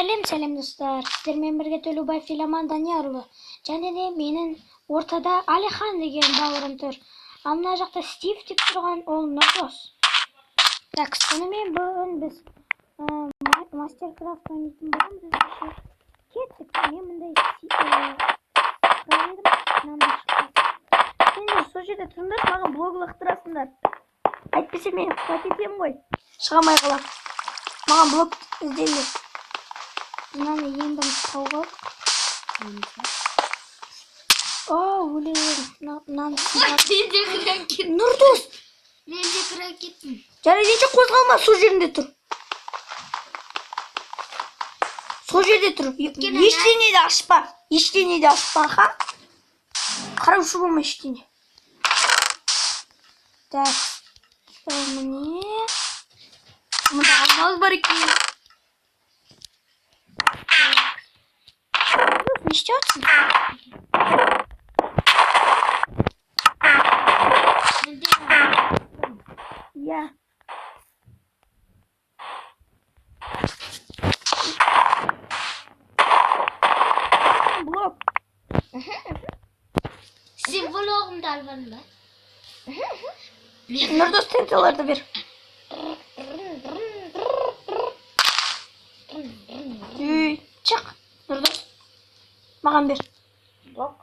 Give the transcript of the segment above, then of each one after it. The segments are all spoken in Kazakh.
Сәлем, сәлем достар. Сіздермен бірге Төлеубай Филаман Даниярұлы. Және де менің ортада Алихан деген бауырым тұр. Ал мына жақта Стив деп тұрған ол Нұрдос. Так, сонымен бүгін біз Мастеркрафт ойнайтын боламыз. Кеттік. Мен мындай едім, мынандай шықты. Сендер сол жерде тұрыңдар, маған блок лақтырасыңдар. Әйтпесе мен құлап кетемін ғой. Шыға алмай қаламын. Маған блок іздеңдер. Мынаны ең бірінші тауып алдық. Өле мынаны. Мен де кіре кеттім. Нұрдос, Мен де кіре кеттім. жарайды, қозғалма, сол жерінде тұр. Сол жерде тұр. Ештеңе де ашпа. Ештеңе де ашпа, ха? Қараушы болма ештеңе. Так, міне. Мында алмаз бар екен. Нұрдос, не істеп жатырсың? Мен де Иә. Блок. Сен блогымды албадың ба? Нұрдос, тентелерді бер. Үй, шық. Нұрдос. Маған бер. Блок.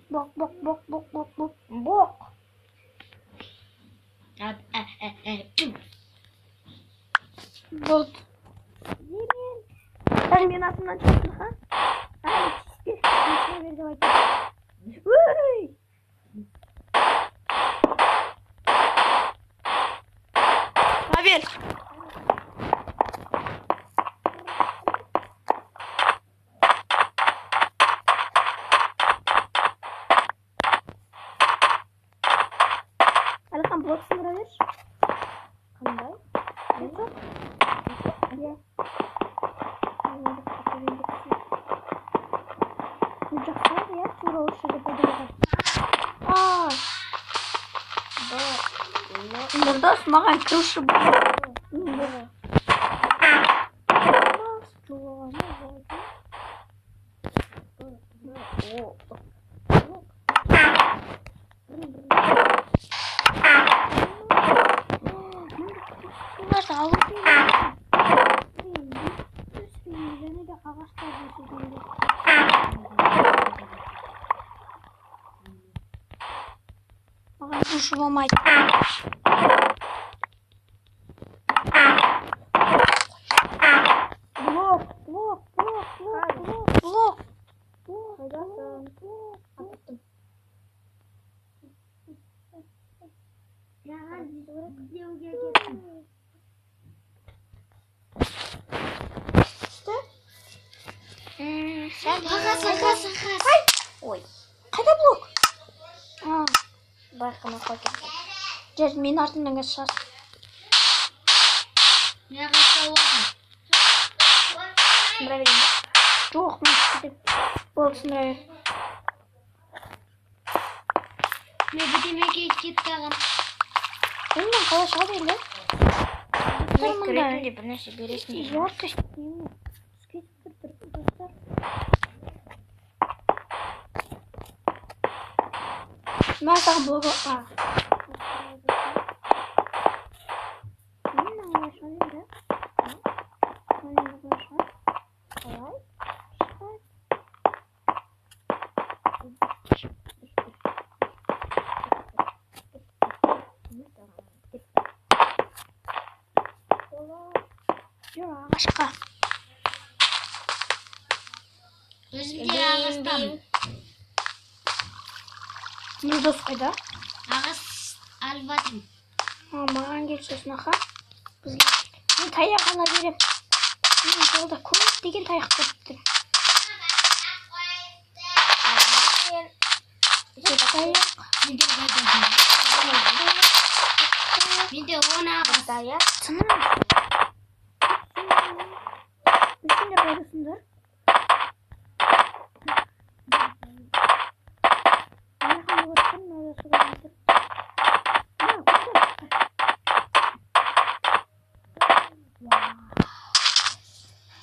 Блок, блок, блок, блок, блок, блок. Блок. Болды. Даже менің артымнан шықтың, ха? Ай, тиіспе. Несіне бер деп айтады. Ой! Маған бер. Әлихан, блок сындыра берші. Қандай? Иә. Бұл жақсы, иә, тура осы жерде пайда болған. А, Нұрдос, маған кіруші бол. Жоқ, болды. Суларды алу керек. Және де ағаштарды өсіру керек. Маған кіруші болмайды. Блок, блок, блок, блок, блок, блок. Блок, блок, блок. Маған іздеуге кеттім. Түсті? Ағас, ағас, ағас. Ой. Қайда блок? А, Байқамай қалып кеттім. Жарайды, менің артымнан қазір шығасың. Мен ағаш тауып алдым. Сындыра берейін бе? Жоқ, мен түсіп кетемін. Болды, сындыра бер. Мен бірдемеге кетіп қалғам. Енді мен қалай шығады енді? Достар, Мен мында кіретінде бір нәрсе бересің. яркость немене? Түсіп кетіп тұр, достар. Мә, саған блок. А. Мен қалай шығады енді? Мына енді қалай шығады? Қалай шығады? Жүр ағашқа. Өзім де ағаштамын. Нұрдос қайда? Ағаш алып жатырмын. А, маған кел сосын, аха. Бізге. Мен таяқ ала берем. Мен жолда көптеген таяқ көріп тұрмын. Таяқ. Сендер қайдасыңдар? Менде 10 ағаш. Таяқ. Тыныш. Сендер қайдасыңдар? Аяғым болып тұр, мынада су бар тұр. Мына, көрдің?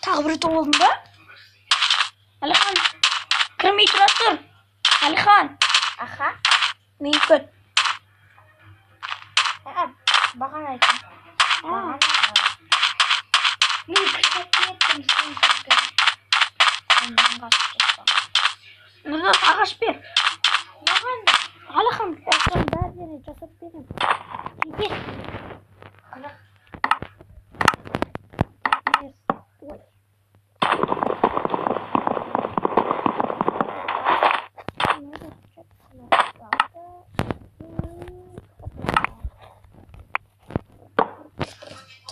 Тағы біреу жетіп болдың ба? Әлихан, кірмей тұра тұр. Әлихан. Аха. Мені күт. Баған айттым. Баған. Мен кіріп кеттім, сен кірдің. Мен қашып кеттім. Нұрдос, ағаш бер. Маған Әлихан, соның бәріне жасап беремін. Бер. 40. Ой.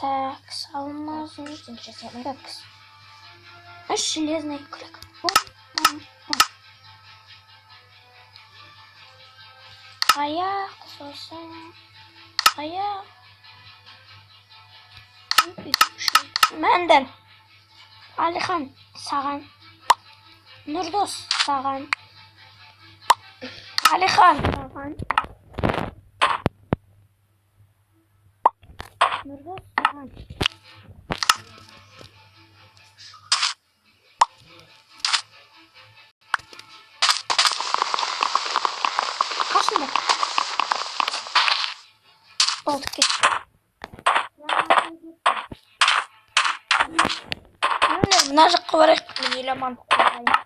Так, алмазный. Так. Үш железный күрек. Оп, оп, оп. Аяқ, сосын аяқ. Мәндер. Әлихан, саған. Нұрдос, саған. Әлихан. Саған. Нұрдос, саған. Қашыңдар. Болды, кет. Міне, мына жаққа барайық. Мен Еламанды қорғаймын.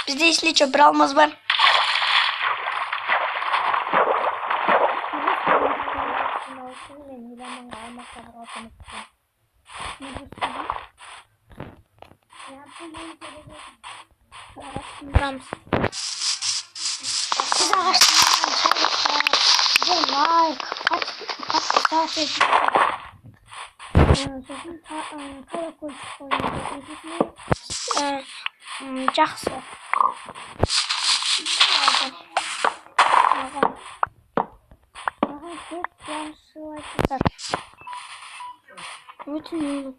Бізде, если что, бір алмаз бар. Мынау үшін мен Еламанға алмаз табуға көмектесемін. Нұрдос, саған. Тұрамыз. Сіз ағаштың сізге лайк, подписаться етіңіздер. Сосын колокольчик қойыңыздар. Жақсы. Маған маған көп қуаныш сыйлайсыздар. Өтінемін.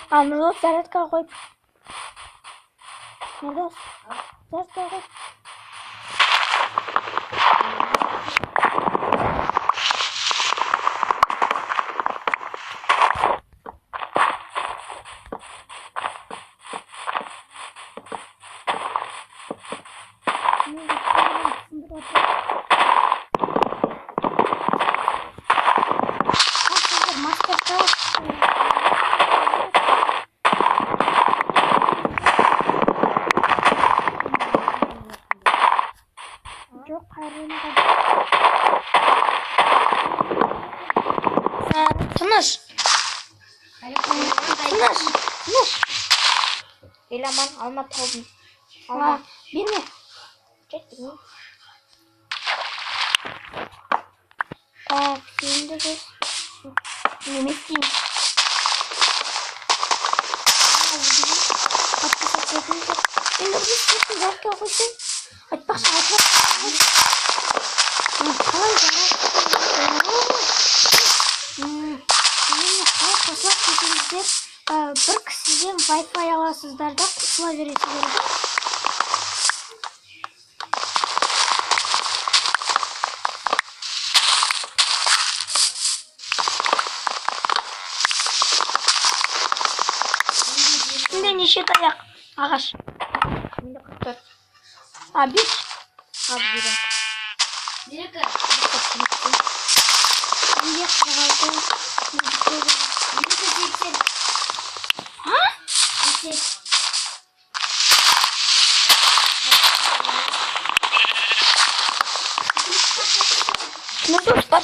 А, Нұрдос, зарядка қойып. Нұрдос, зарядка қойып. Мен де сындырып жатыр. Ал сіздер мастер-класс. Жоқ, қайырымға. Тыныш. Тыныш. Тыныш. Еламан, алма таудым. А, Алма. берме. Жеттім. Так, енді біз Неме істейміз? Подписаться етіңіздер. Енді біз сосын зарядка қойсаң, айтпақшы, айтпақшы. Қалай зарядка? Мені қалай қосылады десеңіздер, бір кісіден Wi-Fi аласыздар да, қосыла бересіздер да. Сенде неше таяқ? Ағаш. Менде 44. А, бес. Ал беремін. Менікі. Менде 46. Менде көп. Менікі 80. А? 80. Нұрдос, бар.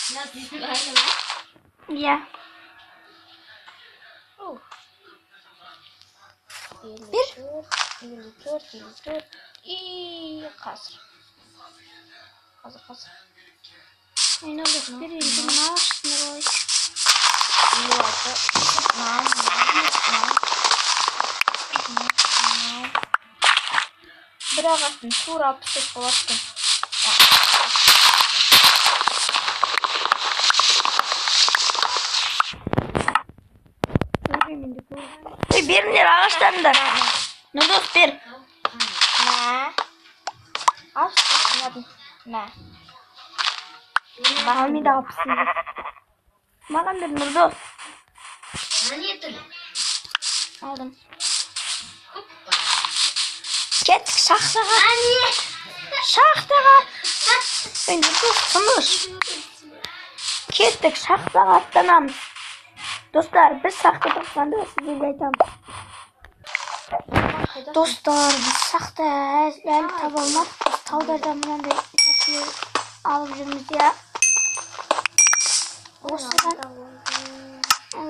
Мынау сіздің айна ма? Иә. 54, 54, 54. И қазір. Қазір, қазір. Айналдық, бер енді мына ағаш сындырып алайыншы. 56. Мынау, мынау, мынау. Мынау. Бір ағаштың тура 64 болады екен. Ей, беріңдер ағаштарыңды. Нұрдос, бер. Мә. Ал, мынадан. Мә. Ал, менде 68. Маған бер, Нұрдос. Не тұр? Алдым. Хоппа. Кеттік шахтаға. Әне. Шахтаға. Ей, Нұрдос, тыныш. Кеттік, шахтаға аттанамыз. Достар, біз шахта тапқанда сіздерге айтамыз. Достар, біз шахта әлі таба алмадық. Біз талдардан мынандай нәрселер алып жүрміз, иә.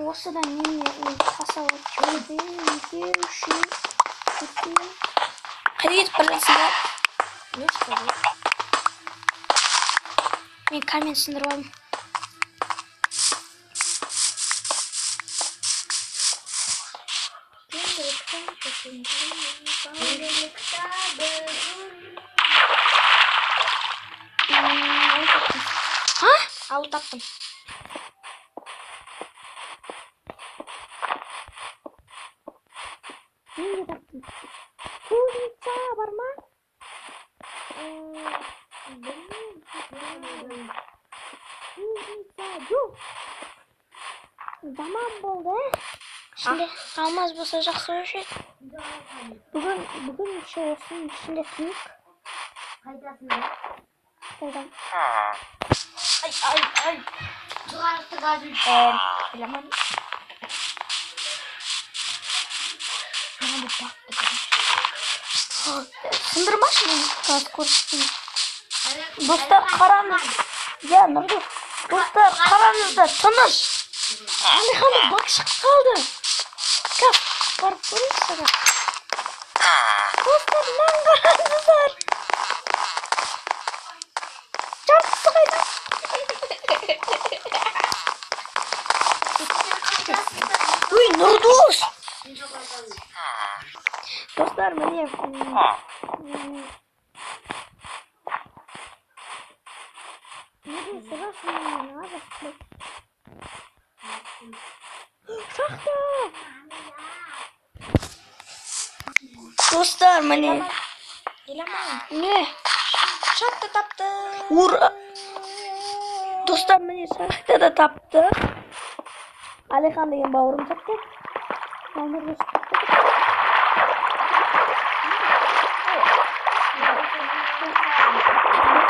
Осыдан немене мен тас алып жүрмін. Екеу, үшеу, төртеу. Қайда кетіп бара жатсыңдар? Не сказал? Мен камень сындырып алдым. А? Ауыл таптым. Мен де таптым. Кузница бар ма? Кузница жоқ. Жаман болды, ә? Ішінде алмаз болса жақсы болушы еді. Бүгін еще осының ішінде түнек. Қайдасың? Қолдан. Ай, ай, ай. Жоғарықты газын. Еламан. Мынандай бақ екен. Сындырмашы, мен қазір көрсетейін. Достар, қараңыз. Иә, Нұрдос. Достар, қараңыздар, тыныш. Әлиханда бак шығып қалды. Кап, барып көрейікші. Достар, мынаны қараңыздар. Жартысы қайда? Ой, Нұрдос. Достар, міне. Неге сұрасың мені, а, Шахта. Достар, міне. Еламан. Не? Шахта таптым. Ура! Достар, міне, шахта да тапты. Алихан деген бауырым тапты. Ал Нұрдос тапты.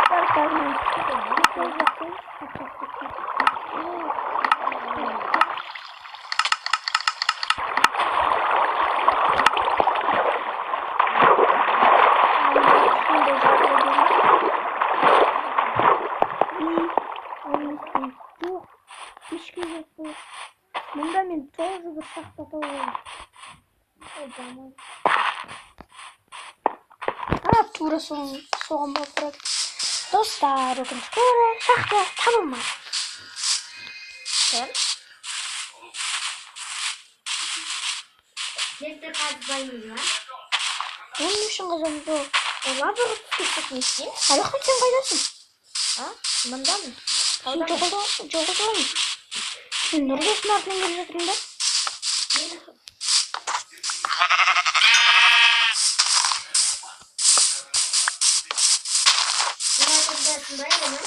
Достар, қазір мен Жоқ, ешкім жоқ бұл. Мұнда мен тоже бір шахта тауып алдым. О, жаман. А, тура соған болып тұрады. Достар, өкінішке орай, шахта табылмады. Сен? Жерді қазбаймыз ба? Оның не үшін қазамыз ол? Лаваға түсіп кетсек не істейміз? Әлихан, сен қайдасың? А? Мындамын. Сен жоғалдың. Сен Нұрдостың артынан келе жатырмын да? Мен артымдасың ба, Еламан?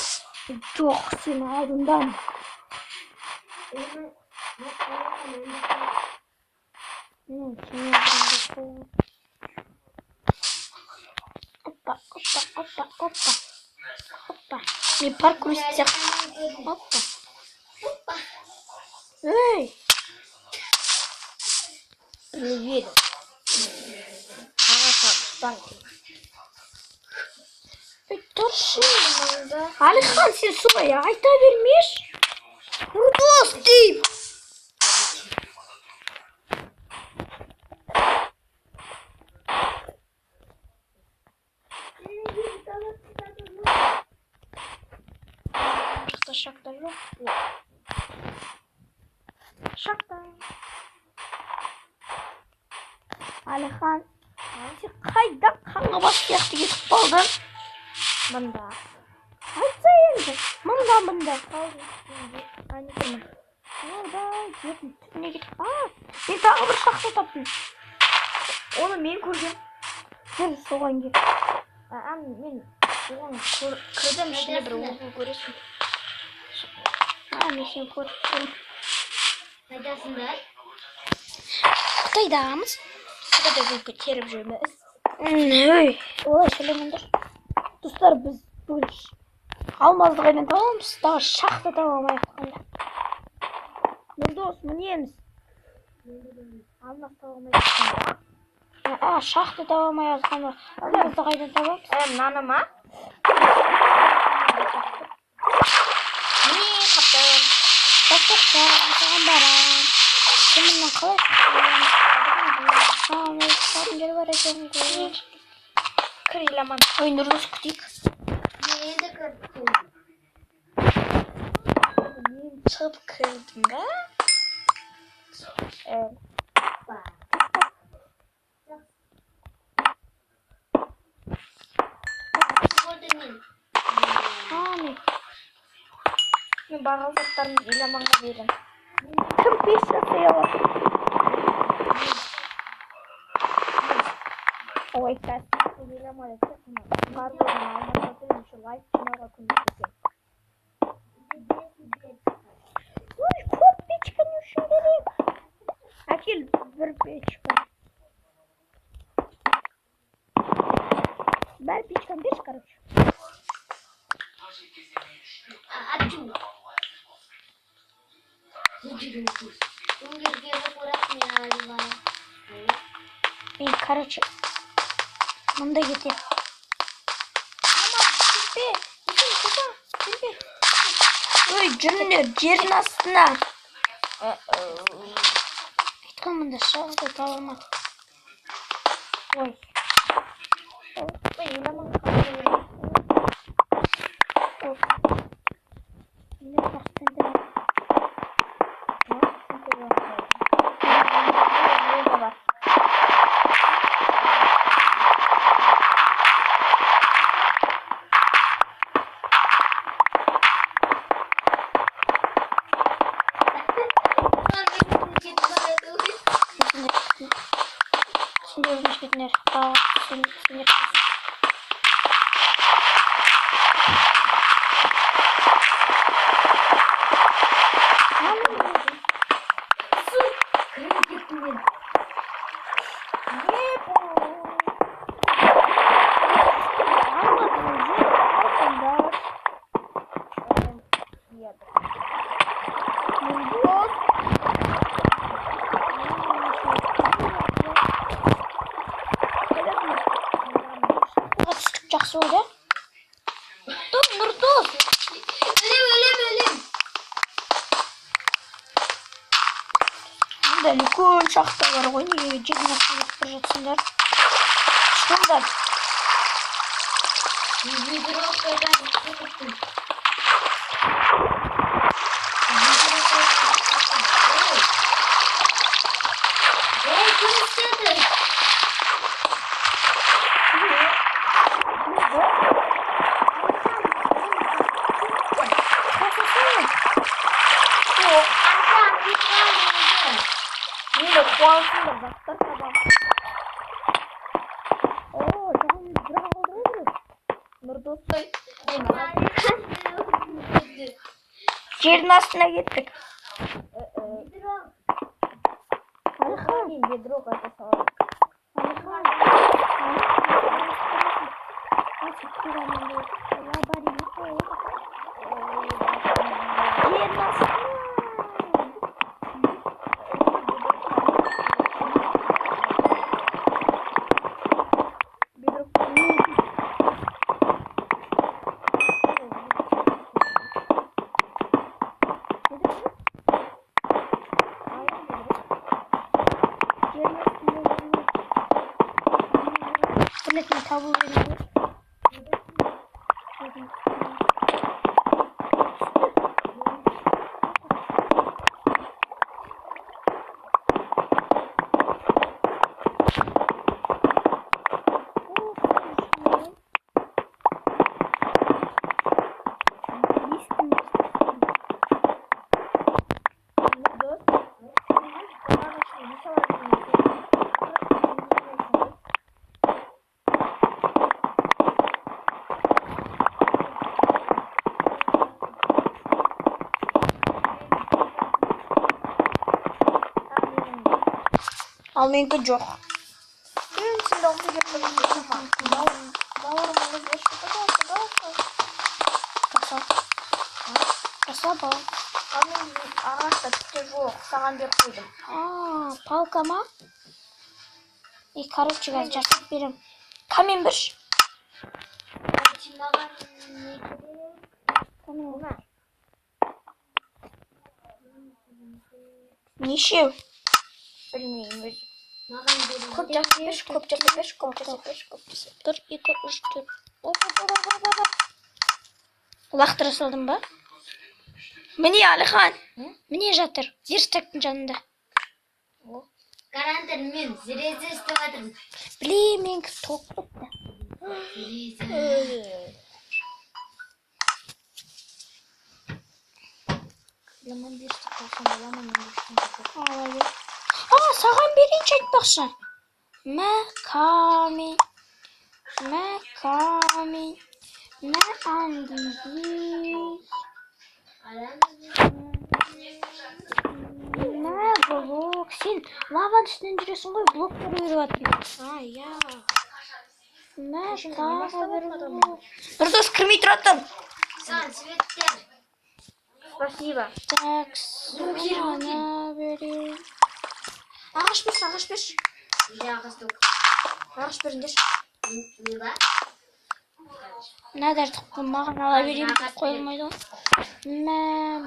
Жоқ, сен алдындамын. Оның Мен сенің алдыңда қоямын. Опа, опа, опа, опа. Опа. Мен паркурист сияқты. Опа. Ей! Привет. Ағашқа ұстан. Ей, тұршы. Мында. Әлихан, сен солай айта бермеші. Нұрдос деймін. Жақта шахта жоқ. Шахта. Әлихан, сен қайда қаңғыбас сияқты кетіп қалдың? Мында. Айтса енді. Мында, мында. Әне. Ойбай, жердің түбіне кетіп. А, мен тағы бір шахта таптым. Оны мен көргем. Жүр, соған кел. А, мен оған кірдім, ішінде бір угол көресің. А, мен сені көріп тұрмын. Қайдасыңдар? Қытайдамыз. Қытайда көкке теріп жүрміз. Ой, олай сөйлемеңдер. Достар, біз бүгін алмазды қайдан Табамыз, тағы шахта таба алмай жатқанда. Нұрдос, мінеміз. Алмаз таба алмай жатқанда. А, шахта таба алмай жатқанда. Алмазды қайдан табамыз? Мынаны ма? Міне таптым. Так, тоқта, саған барам. Сен мындан қалай шықтың? А, мен шығатын жер бар екен ғой. Кір, Еламан. Ой, Нұрдос, күтейік. Мен енді кірдім. Мен шығып кірдім ба? Ба. Көрдім мен. А, мен Мен бағалы заттарымды Еламанға беремін. Кім пеш жасай алады? Ой, қазір. Еламан тек қана барлығын алмаз затын еще лайк жинауға көмектесемін. Ой, көп печка не үшін керек? Әкел бір печка. Бәр печканы берші, короче. Ачу. Өңгерге қорақ мен алба. Мен, короче, мында кетемін. Мама, келпе, келпе, келпе, келпе. Ой, жүріңдер, жердің астына. Айтқан мында шахта таба алмадық. Ой, Ой, Еламан қалай беремін? Менде жақсы тінтіп Не бар? Сендер сендер өзіңіз кетіңдер. Баға, сендер кетсін. Кіріп кеттім мен. Не бұл? Алмадың, жоқ, алсаңдар. Иә. Нұрдос. Суға түстік, жақсы болды. Топ, Нұрдос. Өлем, өлем, өлем. Мұнда үлкен шахта бар ғой. Неге жердің астына кетіп бара жатсыңдар? Шығыңдар. Ведро кеттім. Ей, кім істеді? Асан, кеткен өзі. Мені қуансыңдар, заттар табамын. О, жағын бір қалды ғой біреу. Нұрдос. Жердің астына кеттік. Ведро. Әлихан, Мен ведро қайта саламын. Әлихан. Жердің астына. Ведро. Жердің астына. Интернеттен табу керек ғой. Нұрдос. Маған үшін не салады? Ал менікі жоқ. Мен сындауымды беріп бауырымды берші, пожалуйста, пожалуйста. Жаса. Жаса, бауыр. Ал мен ағашта түкте жоқ, саған беріп қойдым. А, палка ма? И, короче, қазір жасап беремін. Камень берші. Маған не керек? Камень. Нешеу? Білмеймін өзім. Маған беріңдер. Көп жасап берші, көп жасап берші, көп жасап берші, көп жасап. 1, 2, 3, 4. Оп, оп, оп, оп, оп, оп. Лақтыра салдым ба? Міне, Әлихан. Міне жатыр. Верстактың жанында. Қараңдар, мен железо істеп жатырмын. Блин, менікі тоқ бітті. Железо. Лимон верстак болсам бола ма, менде ештеңе жоқ. Ала бер. А, саған берейінші айтпақшы. Мә камень. Мә камень. Мә андезит. Қараңдар. Мә блок. Сен лаваның үстінен жүресің ғой, блоктар беріп жатырмын. А, иә. Мә Сен не тағы бастап бір жатқан блок. Нұрдос, кірмей тұра тұр. Саған светтер. Спасибо. Так, мынаны берейін. Ағаш берші, ағаш берші. Менде ағаш жоқ. Ағаш беріңдерші. Не бар? Мына маған ала берейін, қойылмайды ғой. Мә,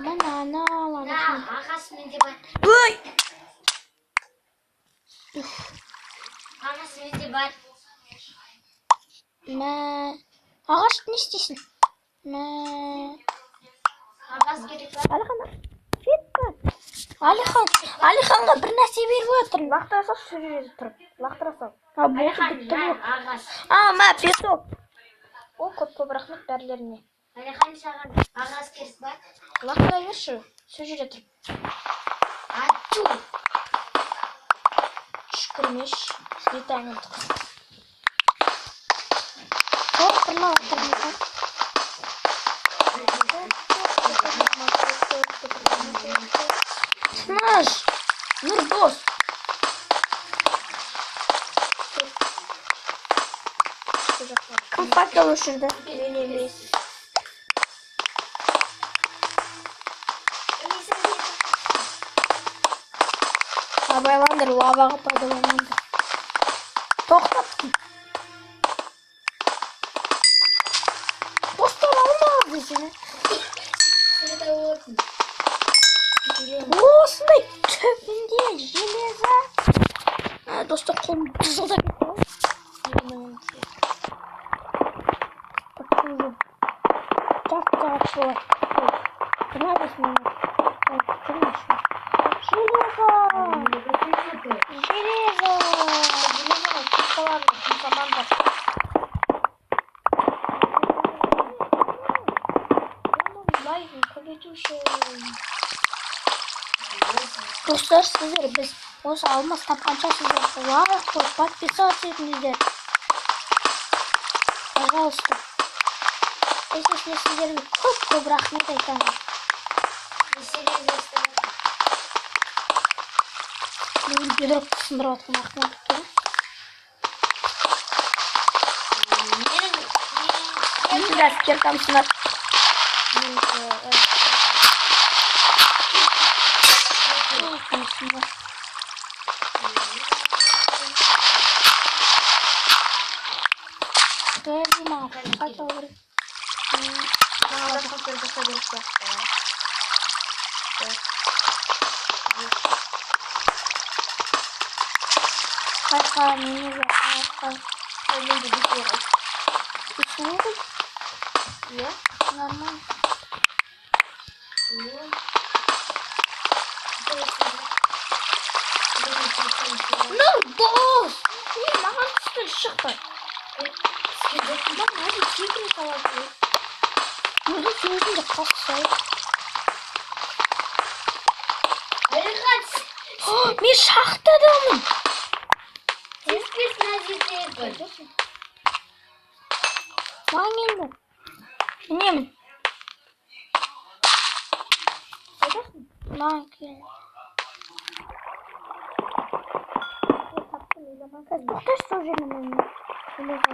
мынаны ал, Мына Әлихан. ағаш менде бар. Өй! Ағаш менде бар. Мә, ағашты не істейсің? Мә, Ағаш керек па? Әлихан, Әлихан, Әлиханға бір нәрсе беріп жатырмын. Лақтыра салшы сол жерде тұрып. Лақтыра сал. А, болды, Әлихан, бітті мә, блок. ағаш. А, мә, песок. О, көп көп рахмет бәрілеріне. Әлихан, саған ағаш керек па? Лақтыра берші. Сол жерде тұрып. Ачу. Түшкірмеш. Витамин. Тоқ бір лақтырдым. Тыныш. Нұрдос. Кім факел өшірді? Мен емес. Абайлаңдар, лаваға пайдаланыңдар. Тоқтаттым. Достар, алма десene. Света болсын. Осындай түбінде железо. А, достар, қолым дызылдап кетті ғой. Почти уже жарты сағат болады. 25 минут. Ой, 23 минут. Железо! Железо! Железоны киркаларын жұмсамаңдар. Лайкын көбейтуші. Достар, сіздер біз осы алмас тапқанша сіздер лайк қойып подписаться етіңіздер. Пожалуйста. Есесіне сіздерге көп көп рахмет айтамын. Железо істеп жатырмын. Бүгін бедрокты сындырып жатқан ақымақ екен. Менің Мен қазір киркам сынады. Осында. Подожди, маған қайта керек. Маған да факел жасау керек сияқты. Қайқа, неге қайқа. Менде бесеу ғой. Бесеу ғой? Иә. Нормально. Мен Нұрдос! Не, маған түсті шықты. Маған әлі секіре салады. Нұрдос, сен өзің де қақсай. Әлихан, Мен шахтадамын. Түспес. Маған келді. Мінемін. Маған келді. Қазір тоқташы сол жерде, мен железо.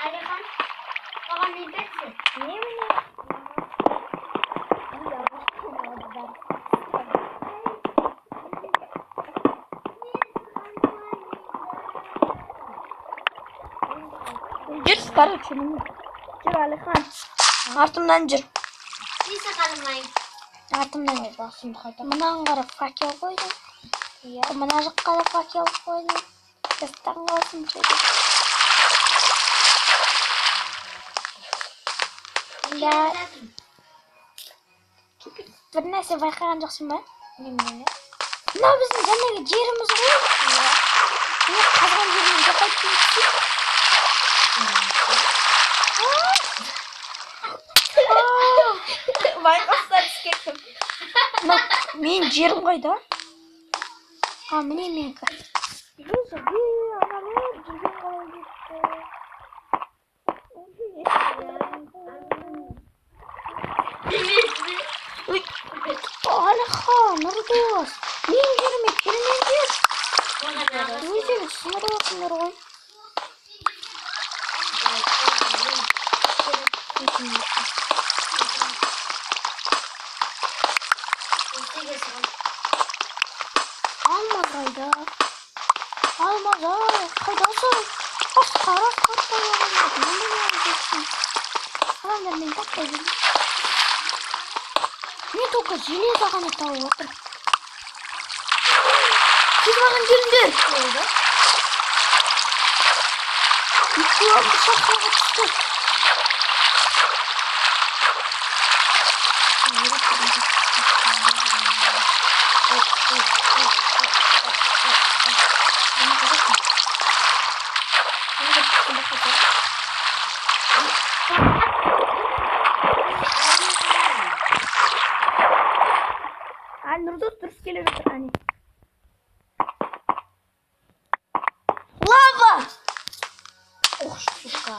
Алихан, маған не берсін? Не, міне. Жүр, короче, міне. Жүр, Алихан. Артымнан жүр. Мен сақалымайын. Артымнан жүр. Басымды қайта. Мынаған қарап факел қойдым. Иә. Мына жаққа да факел қойдым. Қазір таң қалсын жерде. Да, бір нәрсе байқаған жоқсың ба? Немене? Мынау біздің жаңағы жеріміз ғой. Міне, қазған жеріміз жоғалып кетті. Байқаса түсіп кеттім. Мына менің жерім қайда? А, міне менікі. Аналар жүрген қалай кетті? Ой, Алихан, Нұрдос, менің жеріме келмеңдер. Өздерің сындырып отырсыңдар ғой. Алмаз қайда? Алмаз, ай, қайдасың? Асқар, Асқар, неғып жүрсің? Адамдар мені таппай жүр. Мен только железо ғана тауып отырмын. Тез маған келіңдер. Екеуі шахтаға түсті. А, Нұрдос дұрыс келе жатыр, әне. Лава! Ох, сука.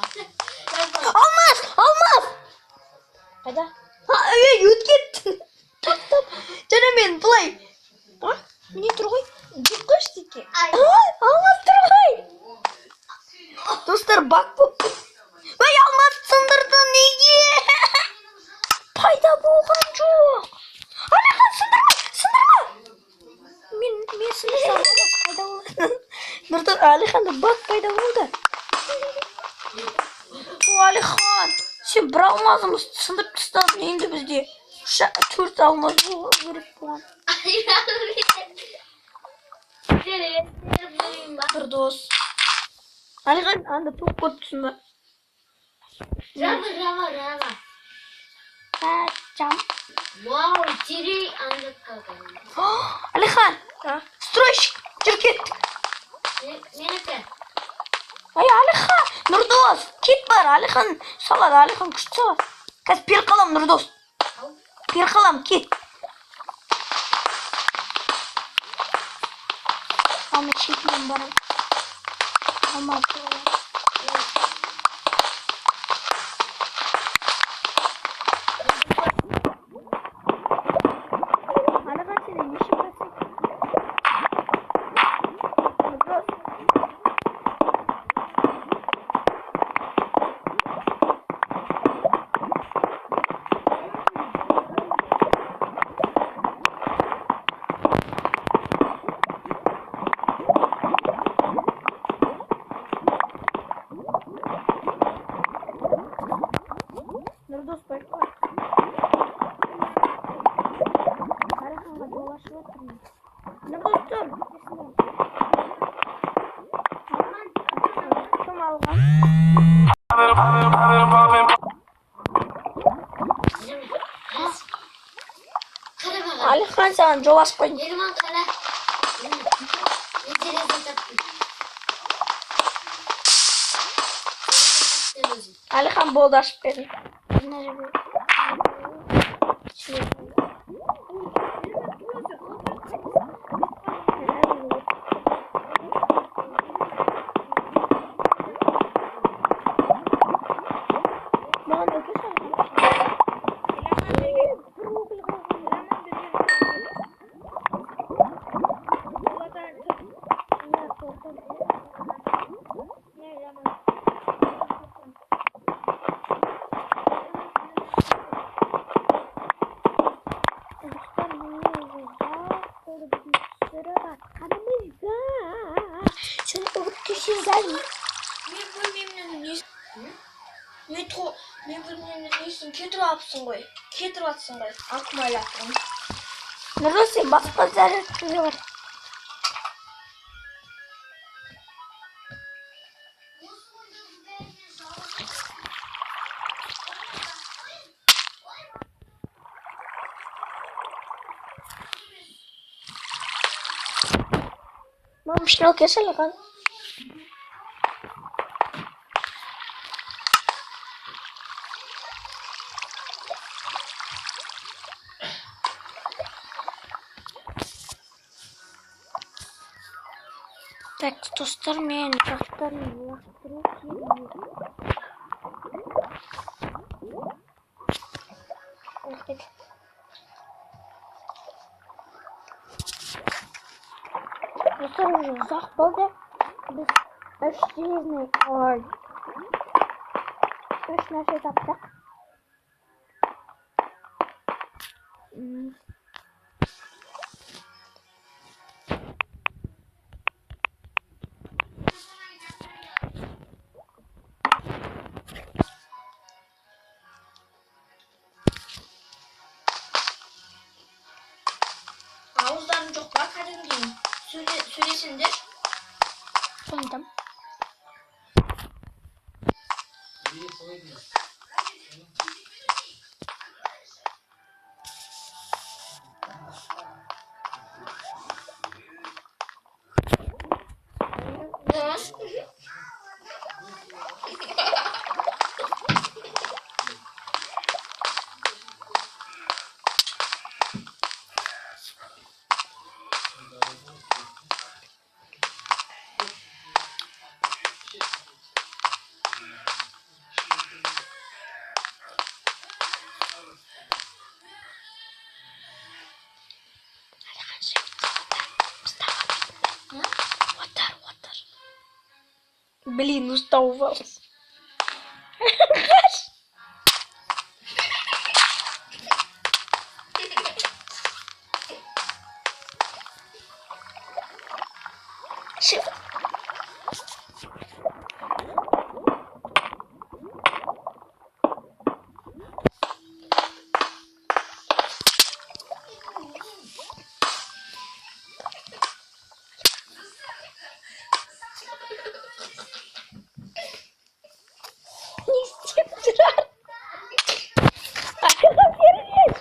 Алмаз! Алмаз! Қайда? А, ей, өтіп кетті. Тап, тап. Және мен былай. А, міне тұр ғой. Деп қойшы теке. А, алмаз тұр ғой. Достар, баг болып тұр. Ой, алмаз сындырды неге? Пайда болған жоқ. Алихан, сындырма, сындырма. Мен сындырсам, алмаз пайда болады. Нұрдос, Алиханда баг пайда болды. О, Алихан, сен бір алмазымызды сындырып тастадың. Енді бізде төрт алмаз болу керек болған. Нұрдос. Алихан, анда тоқ көріп тұрсың ба? Жаба, жаба, жаба. А, жам. Вау, терең анда қалған. Алихан, стройщик, жүр, кеттік. Менікі. Ай, Алихан, Нұрдос, кет бар, Алихан салады, Алихан күшті салады. Қазір періп қаламын, Нұрдос. Періп қаламын, кет. Ал мен шетінен барамын. Алмаз туралы. Алихан, сенде неше процент? Нұрдос. Нұрдос, байқа. Алиханға жол ашып жатырмын. Нұрдос, тұр. Кім алған? Poppin', poppin', poppin'. Қара маған. Алихан, саған жол ашып қойдым. Ерман, қара. Мен терезе таптым. Терезе таптым өзім. Алихан, болды, ашып бердім. Мына жерде. Маған әкелші. Бір уголь қалған. Түсіріп жатқанымызда сен үгіттесең. Мен бөлмемнің несін мен бөлмемнің несін кетіріп алыпсың ғой. Кетіріп жатсың ғой. Аккумуляторын. Нұрдос, сен басқа зарядка бар. Мам, шнел келші, Алихан. Так, достар, мен жақтарын лақтыру керек. Рахмет. Достар, уже ұзақ болды. Біз үш железный, ой, үш нәрсе таптық. Ауыздарың жоқ па кәдімгідей? Сөйлесеңдер. Қойдым. Алихан, отыр, отыр. Блин, устал вас. Shift. Не істеп тұрар? Алихан, бермеш.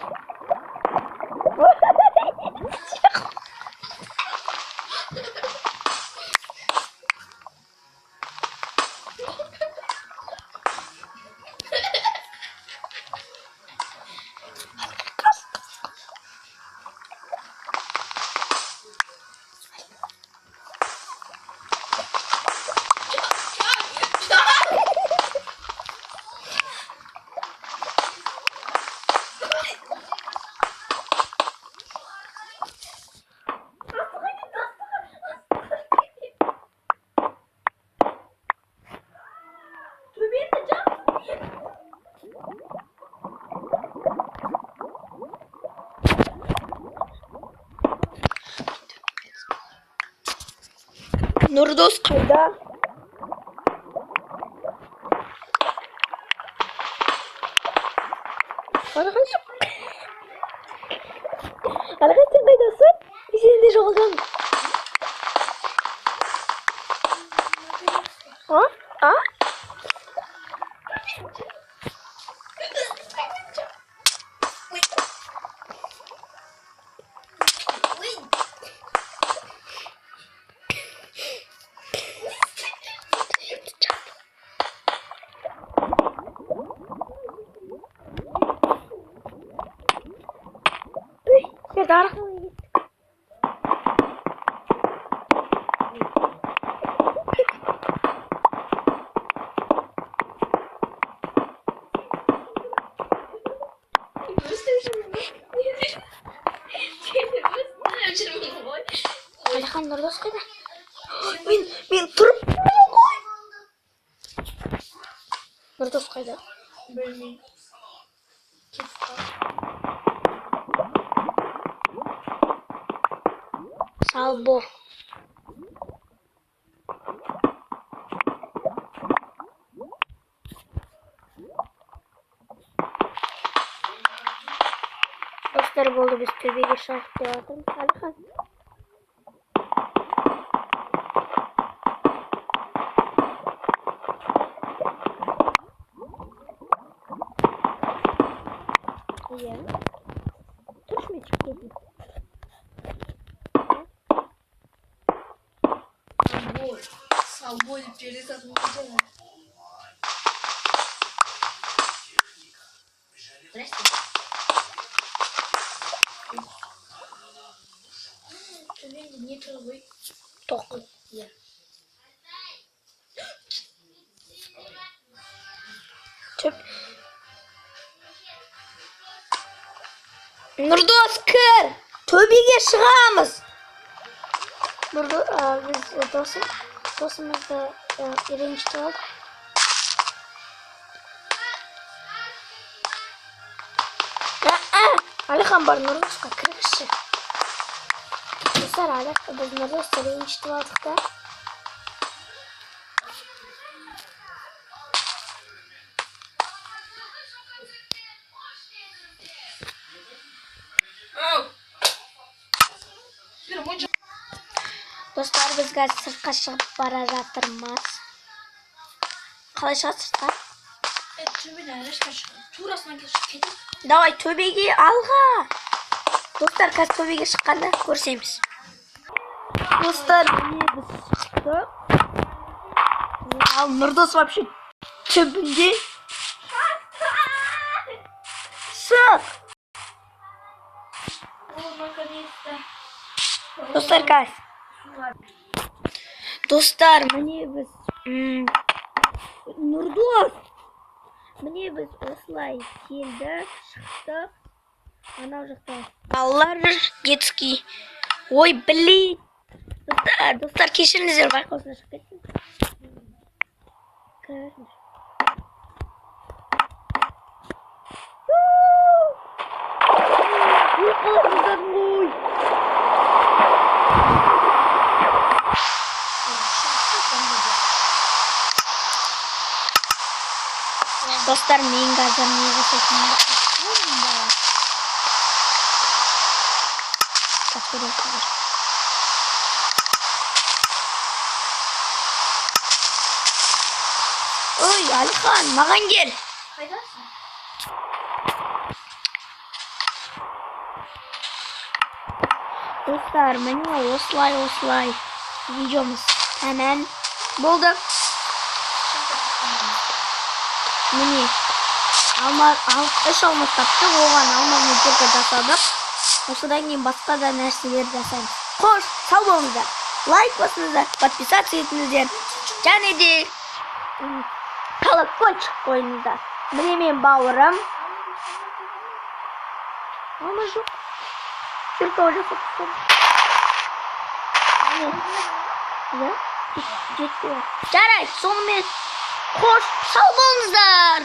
Нұрдос қайда? Алихан, Алихан, сен қайдасың? Мен сені де жоғалтамын. А? А? Сен арқылы кеттік. Жүрмін ғой. Алихан, Нұрдос қайда? Мен тұрып тұрмын ғой. Нұрдос қайда? Білмеймін. Кетіп қалды. Ал бол. Достар, болды, біз төбеге шығайық деп жатырмыз. Әлихан. Иә. Тұршы, мен шығып кетейін. Сабой. Сабой деп жерде сатып алған. Здрасте. Төменде не тұр ғой? Тоқ. Иә. Төп. Нұрдос, кір. Төбеге шығамыз. Нұрды, біз досымызды ренжітіп алдық. Әлихан, бар, Нұрдосқа кіргізші. Достар, әлі біз Нұрдосты ренжітіп алдық та. Ау. Бері монша. Достар, біз қазір сыртқа шығып бара жатырмыз. Қалай шығады сыртқа? Е, төбеден ешқай шыққан. Турасынан келіп шығып кетеді. Давай төбеге, алға. Достар, қазір төбеге шыққанда көрсеміз. Достар, міне біз шықтық. Ал Нұрдос вообще түбінде. Шық. О, наконец-то. Достар, қазір. Достар, міне біз Нұрдос. Міне біз осылай келдік, шықтық. Анау жақта балалар жүр, детский. Ой, блин. Достар, достар, кешіріңіздер, байқаусызда шығып кеттім. Кіріңдер. Өліп қалып жаздадым ғой. Достар, мен қазір не жасайтынымды айтпаймын ба. Қазір көресіздер. Ой, Әлихан, маған кел. Қайдасың? Достар, міне осылай осылай видеомыз тәмам болды. Міне алма, ал, үш алмаз таптық, оған алмазный кирка жасадық. Осыдан кейін басқа да нәрселер жасаймыз. Қош, сау болыңыздар. Лайк басыңыздар, подписаться етіңіздер. Және де колокольчик қойыңыздар. Міне мен бауырым. Алмаз жоқ. Кирка жасап тастадым. Міне. Иә? Жетті. Жарайды, сонымен қош, сау болыңыздар.